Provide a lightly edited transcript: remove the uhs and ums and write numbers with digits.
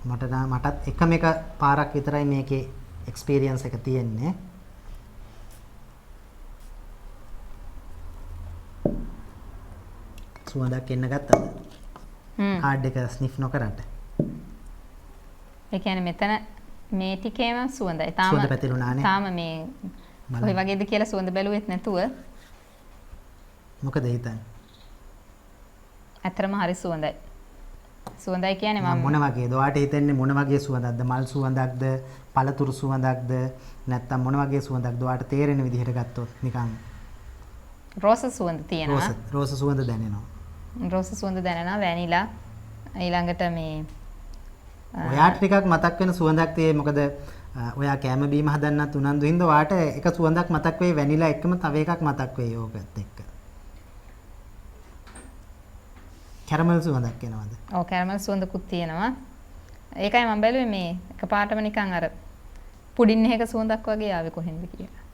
මටත් එකම එක පාරක් විතරයි මේකේ එක්ස්පීරියන්ස් එක තියෙන්නේ. සුවඳක් එන්න ගත්තද? කාඩ් එක ස්නිෆ් නොකරට. ඒ කියන්නේ මෙතන මේ ටිකේම සුවඳයි. තාම සුවඳ පැතිරුණානේ. තාම මේ කොයි වගේද කියලා සුවඳ බැලුවෙත් නැතුව. මොකද හිතන්නේ? ඇත්තටම හරි සුවඳයි. සුවඳයි කියන්නේ මම මොන වගේද? ඔයාට හිතෙන්නේ මොන වගේ සුවඳක්ද? මල් සුවඳක්ද? පළතුරු සුවඳක්ද? නැත්තම් මොන වගේ සුවඳක්ද? ඔයාට තේරෙන විදිහට ගත්තොත් නිකන් රෝස සුවඳ තියෙනවා. රෝස සුවඳ දැනෙනවා. රෝස සුවඳ දැනෙනවා, වැනිලා. ඊළඟට මේ ඔයාට ටිකක් මතක් වෙන සුවඳක් තියෙයි. මොකද ඔයා කෑම බීම හදන්නත් උනන්දු හින්දා ඔයාට එක සුවඳක් මතක් වෙයි, වැනිලා එක්කම තව එකක් මතක් වෙයි ඕකත් එක්ක. කැරමල් සුවඳක් එනවද? ඔව්, කැරමල් සුවඳකුත් තියෙනවා. ඒකයි මම බැලුවේ මේ එකපාරටම නිකන් අර පුඩින් එකක සුවඳක් වගේ ආවේ කොහෙන්ද කියලා.